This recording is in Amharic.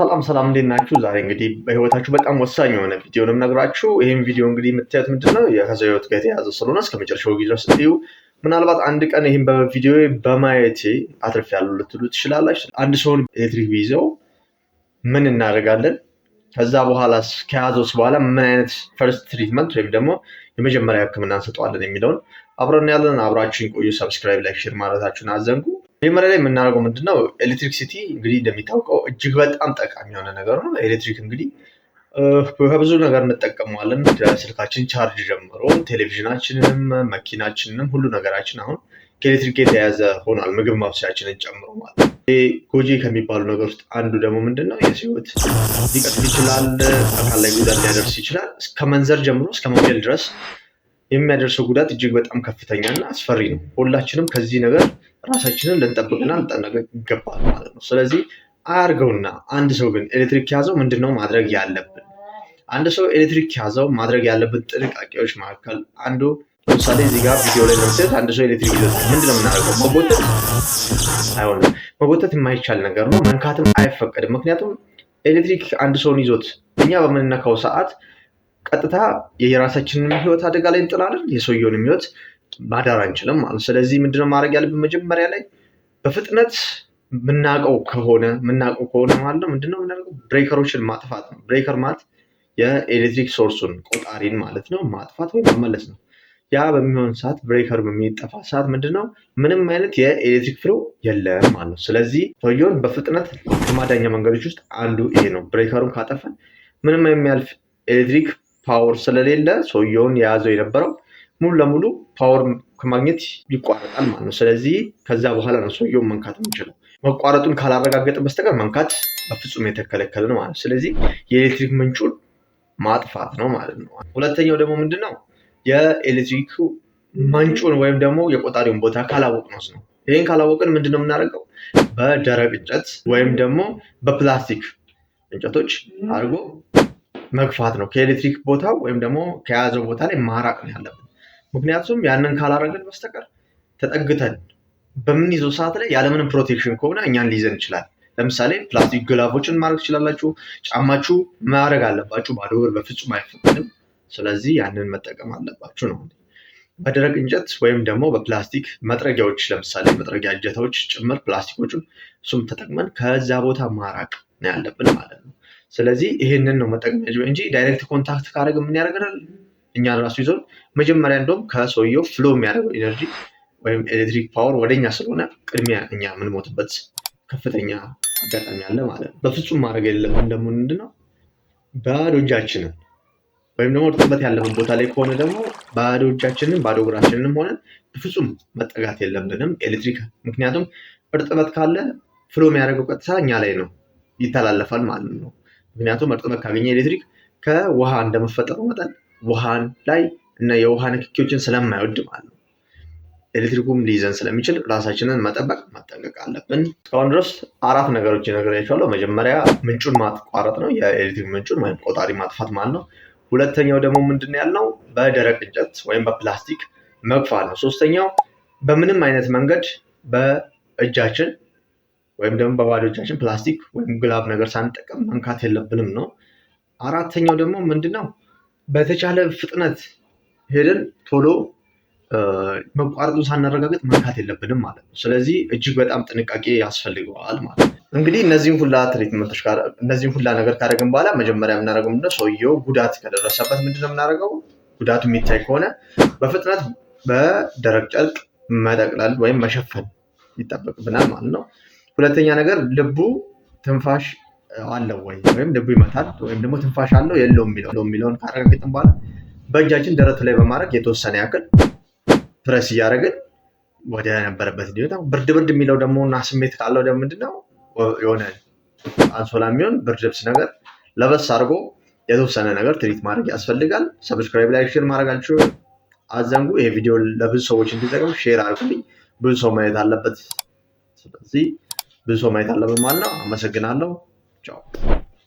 ሰላም ሰላም፣ እንዴት ናችሁ? ዛሬ እንግዲህ በህይወታችሁ በጣም ወሳኝ የሆነ ቪዲዮ ነው የምነግራችሁ። ይህም ቪዲዮ እንግዲህ የምታዩት ምንድነው ከሰው ህይወት ጋር የተያያዘ ስለሆነ እስከ መጨረሻው ድረስ እዩ። ምናልባት አንድ ቀን ይህም በቪዲዮ በማየቴ አትርፌያለሁ ልትሉ ትችላላችሁ። አንድ ሰውን ኤሌክትሪክ ቢይዘው ምን እናደርጋለን? ከዛ በኋላ ከያዘውስ በኋላ ምን አይነት first treatment ወይም ደግሞ የመጀመሪያ ህክምና እንሰጠዋለን የሚለውን አብረን ያለን አብራችሁን ቆዩ። Subscribe፣ like፣ share ማለታችሁን አትዘንጉ። መጀመሪያ ላይ የምናደርገው ምንድነው? Electricity እንግዲህ እንደሚታወቀው እጅግ በጣም ጠቃሚ የሆነ ነገር ነው። ኤሌክትሪክ እንግዲህ ከብዙ ነገር እንጠቀመዋለን። ስልካችን ቻርጅ ጀምሮ ቴሌቪዥናችንንም፣ መኪናችንንም፣ ሁሉ ነገራችን አሁን ከኤሌክትሪክ የተያያዘ ሆኗል። ምግብ ማብሰያችንን ጨምሮ ማለት ነው። ጎጂ ከሚባሉ ነገር ውስጥ አንዱ ደግሞ ምንድን ነው? የሰው ህይወት ሊቀጥፍ ይችላል። አካል ላይ ጉዳት ሊያደርስ ይችላል። እስከ መንዘር ጀምሮ እስከ መግደል ድረስ የሚያደርሰው ጉዳት እጅግ በጣም ከፍተኛ እና አስፈሪ ነው። ሁላችንም ከዚህ ነገር ራሳችንን ልንጠብቅና ልንጠነቀቅ ይገባል ማለት ነው። ስለዚህ አያርገውና አንድ ሰው ግን ኤሌክትሪክ ከያዘው ምንድን ነው ማድረግ ያለብን? አንድ ሰው ኤሌክትሪክ ከያዘው ማድረግ ያለብን ጥንቃቄዎች መካከል አንዱ፣ ለምሳሌ እዚህ ጋር ቪዲዮ ላይ ለምሳሌ አንድ ሰው ኤሌክትሪክ ይዞታል። ምንድን ነው የምናደርገው? መጎተት አይሆንም። መጎተት የማይቻል ነገር ነው። መንካትም አይፈቀድም። ምክንያቱም ኤሌክትሪክ አንድ ሰውን ይዞት እኛ በምንነካው ሰዓት ቀጥታ የራሳችንን ህይወት አደጋ ላይ እንጥላለን፣ የሰውየውንም ህይወት ማዳር አንችልም ማለት። ስለዚህ ምንድነው ማድረግ ያለብን? መጀመሪያ ላይ በፍጥነት ምናውቀው ከሆነ ማለት ነው፣ ምንድነው የምናደርገው? Breaker ኦችን ማጥፋት ነው። Breaker ማለት የኤሌክትሪክ source ኡን፣ ቆጣሪን ማለት ነው፣ ማጥፋት ወይም መመለስ ነው። ያ በሚሆን ሰዓት፣ breaker በሚጠፋ ሰዓት ምንድነው ምንም አይነት የኤሌክትሪክ flow የለም ማለት ነው። ስለዚህ ሰውየውን በፍጥነት ከማዳኛ መንገዶች ውስጥ አንዱ ይሄ ነው። Breaker ኡን ካጠፋን ምንም የሚያልፍ ኤሌክትሪክ power ስለሌለ ሰውየውን የያዘው የነበረው ሙሉ ለሙሉ power ከማግኘት ይቋረጣል ማለት ነው። ስለዚህ ከዛ በኋላ ነው ሰውየውን መንካት የምንችለው። መቋረጡን ካላረጋገጥን በስተቀር መንካት በፍጹም የተከለከለ ነው ማለት ነው። ስለዚህ የኤሌክትሪክ ምንጩን ማጥፋት ነው ማለት ነው። ሁለተኛው ደግሞ ምንድነው? የኤሌክትሪክ ምንጩን ወይም ደግሞ የቆጣሪውን ቦታ ካላወቅነው ነው። ይህን ካላወቅን ምንድነው የምናደርገው? በደረቅ እንጨት ወይም ደግሞ በፕላስቲክ እንጨቶች አድርጎ መግፋት ነው። ከኤሌክትሪክ ቦታ ወይም ደግሞ ከያዘው ቦታ ላይ ማራቅ ነው ያለብን። ምክንያቱም ያንን ካላረግን በስተቀር ተጠግተን በምንይዘው ሰዓት ላይ ያለምንም protection ከሆነ እኛን ሊይዘን ይችላል። ለምሳሌ ፕላስቲክ glove ኦችን ማድረግ ትችላላችሁ። ጫማችሁ ማድረግ አለባችሁ። ባዶ እግር በፍጹም አይፈቀድም። ስለዚህ ያንን መጠቀም አለባችሁ ነው። በደረቅ እንጨት ወይም ደግሞ በፕላስቲክ መጥረጊያዎች፣ ለምሳሌ መጥረጊያ እጀታዎች ጭምር ፕላስቲኮቹን፣ እሱም ተጠቅመን ከዛ ቦታ ማራቅ ነው ያለብን ማለት ነው። ስለዚህ ይህንን ነው መጠቀም እንጂ direct contact ካደረግን ምን ያደርገናል? እኛን ራሱ ይዞን መጀመሪያ እንደውም ከሰውየው flow የሚያደርገው energy ወይም ኤሌክትሪክ power ወደኛ ስለሆነ ቅድሚያ እኛ የምንሞትበት ከፍተኛ አጋጣሚ አለ ማለት ነው። በፍጹም ማድረግ የሌለብን ደግሞ ምንድነው? ባዶ እጃችንን ወይም ደግሞ እርጥበት ያለበት ቦታ ላይ ከሆነ ደግሞ ባዶ እጃችንን፣ ባዶ እግራችንንም ሆነን በፍጹም መጠጋት የለብንም ኤሌክትሪክ። ምክንያቱም እርጥበት ካለ flow የሚያደርገው ቀጥታ እኛ ላይ ነው፣ ይተላለፋል ማለት ነው። ምክንያቱም እርጥበት ካገኘ ኤሌክትሪክ ከውሃ እንደመፈጠሩ መጠን ውሃን ላይ እና የውሃ ንክኪዎችን ስለማይወድ ማለት ነው። ኤሌክትሪኩም ሊይዘን ስለሚችል ራሳችንን መጠበቅ፣ መጠንቀቅ አለብን። እስካሁን ድረስ አራት ነገሮች ነግሬያችኋለሁ። መጀመሪያ ምንጩን ማቋረጥ ነው፣ የኤሌክትሪክ ምንጩን ወይም ቆጣሪ ማጥፋት ማለት ነው። ሁለተኛው ደግሞ ምንድን ያልነው? በደረቅ እንጨት ወይም በፕላስቲክ መግፋት ነው። ሶስተኛው በምንም አይነት መንገድ በእጃችን ወይም ደግሞ በባዶ እጃችን ፕላስቲክ ወይም glove ነገር ሳንጠቀም መንካት የለብንም ነው። አራተኛው ደግሞ ምንድነው? በተቻለ ፍጥነት ሄደን ቶሎ መቋረጡን ሳናረጋግጥ መንካት የለብንም ማለት ነው። ስለዚህ እጅግ በጣም ጥንቃቄ ያስፈልገዋል ማለት ነው። እንግዲህ እነዚህን ሁላ treatment ኦች፣ እነዚህን ሁላ ነገር ካደረግን በኋላ መጀመሪያ የምናደርገው ምንድነው? ሰውየው ጉዳት ከደረሰበት ምንድነው የምናደርገው? ጉዳቱ የሚታይ ከሆነ በፍጥነት በደረቅ ጨርቅ መጠቅለል ወይም መሸፈን ይጠበቅብናል ማለት ነው። ሁለተኛ ነገር ልቡ ትንፋሽ አለው ወይ ወይም ልቡ ይመታል ወይም ደግሞ ትንፋሽ አለው የለውም የሚለውን ካረጋገጥን በኋላ በእጃችን ደረቱ ላይ በማድረግ የተወሰነ ያክል ፕረስ እያደረግን ወደ ነበረበት እንዲመጣ፣ ብርድ ብርድ የሚለው ደግሞ እና ስሜት ካለው ደግሞ ምንድነው የሆነ አንሶላ የሚሆን ብርድ ልብስ ነገር ለበስ አድርጎ የተወሰነ ነገር treat ማድረግ ያስፈልጋል። Subscribe፣ like፣ share ማድረጋችሁ አትዘንጉ። ይሄ ቪዲዮ ለብዙ ሰዎች እንዲጠቅም share አድርጉልኝ። ብዙ ሰው ማየት አለበት። ስለዚህ ብዙ ሰው ማየት አለበት ማለት ነው። አመሰግናለሁ። ቻው።